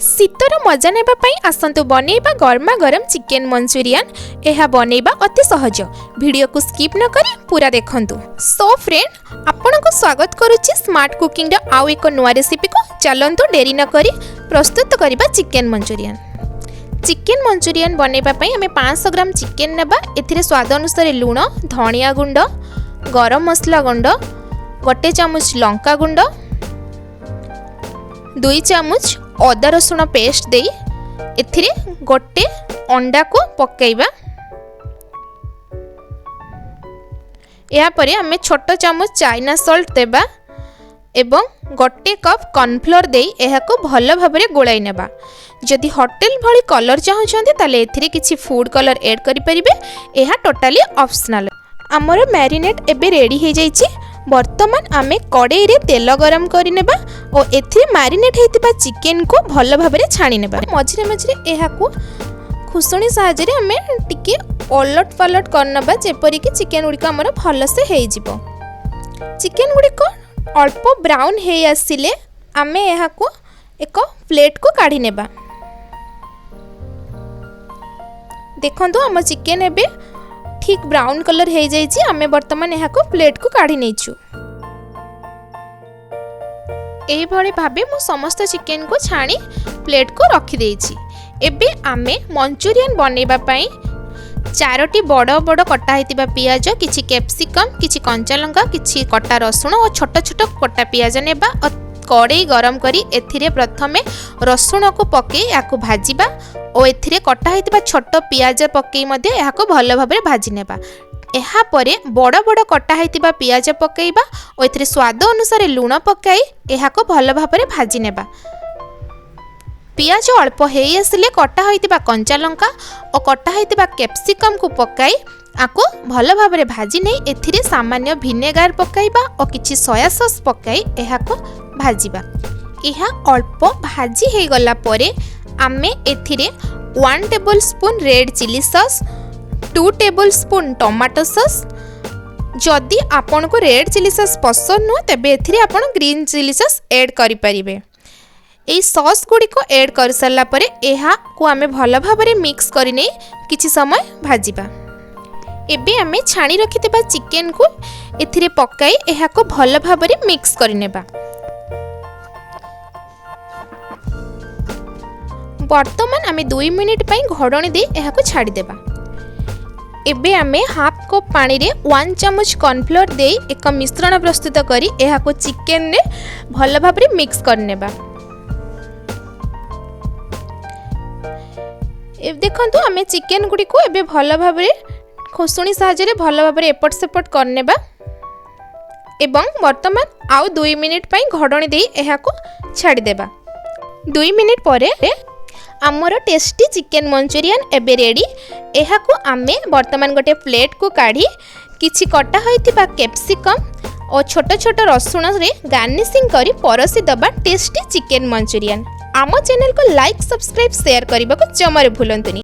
ଶୀତର ମଜା ନେବା ପାଇଁ ଆସନ୍ତୁ ବନେଇବା ଗରମା ଗରମ ଚିକେନ୍ ମଞ୍ଚୁରିଆନ୍। ଏହା ବନେଇବା ଅତି ସହଜ। ଭିଡ଼ିଓକୁ ସ୍କିପ୍ ନ କରି ପୁରା ଦେଖନ୍ତୁ। ସୋ ଫ୍ରେଣ୍ଡ, ଆପଣଙ୍କୁ ସ୍ୱାଗତ କରୁଛି ସ୍ମାର୍ଟ କୁକିଂର ଆଉ ଏକ ନୂଆ ରେସିପିକୁ। ଚାଲନ୍ତୁ, ଡେରି ନ କରି ପ୍ରସ୍ତୁତ କରିବା ଚିକେନ୍ ମଞ୍ଚୁରିଆନ୍। ଚିକେନ୍ ମଞ୍ଚୁରିଆନ୍ ବନେଇବା ପାଇଁ ଆମେ 500 ଗ୍ରାମ ଚିକେନ୍ ନେବା। ଏଥିରେ ସ୍ୱାଦ ଅନୁସାରେ ଲୁଣ, ଧନିଆ ଗୁଣ୍ଡ, ଗରମ ମସଲା ଗୁଣ୍ଡ, 1 ଚାମଚ ଲଙ୍କା ଗୁଣ୍ଡ, 2 ଚାମଚ ଅଦା ରସୁଣ ପେଷ୍ଟ ଦେଇ ଏଥିରେ ଗୋଟେ ଅଣ୍ଡାକୁ ପକାଇବା। ଏହାପରେ ଆମେ ଛୋଟ ଚାମଚ ଚାଇନା ସଲ୍ଟ ଦେବା ଏବଂ 1 କପ୍ କର୍ଣ୍ଣଫ୍ଲୋର୍ ଦେଇ ଏହାକୁ ଭଲ ଭାବରେ ଗୋଳାଇ ନେବା। ଯଦି ହୋଟେଲ ଭଳି କଲର୍ ଚାହୁଁଛନ୍ତି, ତାହେଲେ ଏଥିରେ କିଛି ଫୁଡ଼୍ କଲର୍ ଏଡ଼୍ କରିପାରିବେ। ଏହା ଟୋଟାଲି ଅପସନାଲ୍। ଆମର ମ୍ୟାରିନେଟ୍ ଏବେ ରେଡ଼ି ହେଇଯାଇଛି। ବର୍ତ୍ତମାନ ଆମେ କଡ଼େଇରେ ତେଲ ଗରମ କରିନେବା ଓ ଏଥିରେ ମ୍ୟାରିନେଟ୍ ହେଇଥିବା ଚିକେନକୁ ଭଲ ଭାବରେ ଛାଣି ନେବା। ମଝିରେ ମଝିରେ ଏହାକୁ ଖୁସଣି ସାହାଯ୍ୟରେ ଆମେ ଟିକେ ଓଲଟ ପାଲଟ କରିନେବା, ଯେପରିକି ଚିକେନ ଗୁଡ଼ିକ ଆମର ଭଲସେ ହେଇଯିବ। ଚିକେନ ଗୁଡ଼ିକ ଅଳ୍ପ ବ୍ରାଉନ୍ ହେଇ ଆସିଲେ ଆମେ ଏହାକୁ ଏକ ପ୍ଲେଟ୍କୁ କାଢ଼ି ନେବା। ଦେଖନ୍ତୁ, ଆମ ଚିକେନ ଏବେ ଠିକ୍ ବ୍ରାଉନ୍ କଲର୍ ହେଇଯାଇଛି। ଆମେ ବର୍ତ୍ତମାନ ଏହାକୁ ପ୍ଲେଟ୍କୁ କାଢ଼ି ନେଇଛୁ। ଏହିଭଳି ଭାବେ ମୁଁ ସମସ୍ତ ଚିକେନକୁ ଛାଣି ପ୍ଲେଟ୍କୁ ରଖିଦେଇଛି। ଏବେ ଆମେ ମଞ୍ଚୁରିଆନ୍ ବନେଇବା ପାଇଁ ଚାରୋଟି ବଡ଼ ବଡ଼ କଟା ହୋଇଥିବା ପିଆଜ, କିଛି କ୍ୟାପ୍ସିକମ୍, କିଛି କଞ୍ଚା ଲଙ୍କା, କିଛି କଟା ରସୁଣ ଓ ଛୋଟ ଛୋଟ କଟା ପିଆଜ ନେବା ଓ କଡ଼େଇ ଗରମ କରି ଏଥିରେ ପ୍ରଥମେ ରସୁଣକୁ ପକାଇ ଏହାକୁ ଭାଜିବା ଓ ଏଥିରେ କଟା ହୋଇଥିବା ଛୋଟ ପିଆଜ ପକାଇ ମଧ୍ୟ ଏହାକୁ ଭଲ ଭାବରେ ଭାଜି ନେବା। ଏହାପରେ ବଡ଼ ବଡ଼ କଟା ହୋଇଥିବା ପିଆଜ ପକାଇବା ଓ ଏଥିରେ ସ୍ୱାଦ ଅନୁସାରେ ଲୁଣ ପକାଇ ଏହାକୁ ଭଲ ଭାବରେ ଭାଜି ନେବା। ପିଆଜ ଅଳ୍ପ ହେଇ ଆସିଲେ କଟା ହୋଇଥିବା କଞ୍ଚା ଲଙ୍କା ଓ କଟା ହୋଇଥିବା କ୍ୟାପ୍ସିକମ୍କୁ ପକାଇ ଆକୁ ଭଲ ଭାବରେ ଭାଜି ନେଇ ଏଥିରେ ସାମାନ୍ୟ ଭିନେଗାର ପକାଇବା ଓ କିଛି ସୋୟା ସସ୍ ପକାଇ ଏହାକୁ ଭାଜିବା। ଏହା ଅଳ୍ପ ଭାଜି ହେଇଗଲା ପରେ ଆମେ ଏଥିରେ 1 table spoon red chilli sauce, 2 table spoon tomato sauce। ଯଦି ଆପଣଙ୍କୁ ରେଡ୍ ଚିଲି ସସ୍ ପସନ୍ଦ ନୁହଁ, ତେବେ ଏଥିରେ ଆପଣ ଗ୍ରୀନ୍ ଚିଲି ସସ୍ ଏଡ଼୍ କରିପାରିବେ। ଏହି ସସ୍ ଗୁଡ଼ିକୁ ଏଡ଼୍ କରିସାରିଲା ପରେ ଏହାକୁ ଆମେ ଭଲ ଭାବରେ ମିକ୍ସ କରିନେଇ କିଛି ସମୟ ଭାଜିବା। ଏବେ ଆମେ ଛାଣି ରଖିଥିବା ଚିକେନକୁ ଏଥିରେ ପକାଇ ଏହାକୁ ଭଲ ଭାବରେ ମିକ୍ସ କରିନେବା। ବର୍ତ୍ତମାନ ଆମେ 2 ମିନିଟ୍ ପାଇଁ ଘୋଡ଼ଣି ଦେଇ ଏହାକୁ ଛାଡ଼ିଦେବା। ଏବେ ଆମେ ହାଫ୍ କପ୍ ପାଣିରେ 1 ଚାମଚ କର୍ଣ୍ଣଫ୍ଲୋର୍ ଦେଇ ଏକ ମିଶ୍ରଣ ପ୍ରସ୍ତୁତ କରି ଏହାକୁ ଚିକେନରେ ଭଲ ଭାବରେ ମିକ୍ସ କରିନେବା। ଦେଖନ୍ତୁ, ଆମେ ଚିକେନ ଗୁଡ଼ିକୁ ଏବେ ଭଲ ଭାବରେ ଖୋସୁଣି ସାହାଯ୍ୟରେ ଭଲ ଭାବରେ ଏପଟ ସେପଟ କରିନେବା ଏବଂ ବର୍ତ୍ତମାନ ଆଉ 2 ମିନିଟ୍ ପାଇଁ ଘୋଡ଼ଣି ଦେଇ ଏହାକୁ ଛାଡ଼ିଦେବା। 2 ମିନିଟ୍ ପରେ ଆମର ଟେଷ୍ଟି ଚିକେନ୍ ମଞ୍ଚୁରିଆନ୍ ଏବେ ରେଡ଼ି। ଏହାକୁ ଆମେ ବର୍ତ୍ତମାନ ଗୋଟେ ପ୍ଲେଟ୍କୁ କାଢ଼ି କିଛି କଟା ହୋଇଥିବା କ୍ୟାପ୍ସିକମ୍ ଓ ଛୋଟ ଛୋଟ ରସୁଣରେ ଗାର୍ନିସିଂ କରି ପରସି ଦେବା ଟେଷ୍ଟି ଚିକେନ୍ ମଞ୍ଚୁରିଆନ୍। ଆମ ଚ୍ୟାନେଲକୁ ଲାଇକ୍, ସବସ୍କ୍ରାଇବ୍, ସେୟାର କରିବାକୁ ଜମାରୁ ଭୁଲନ୍ତୁନି।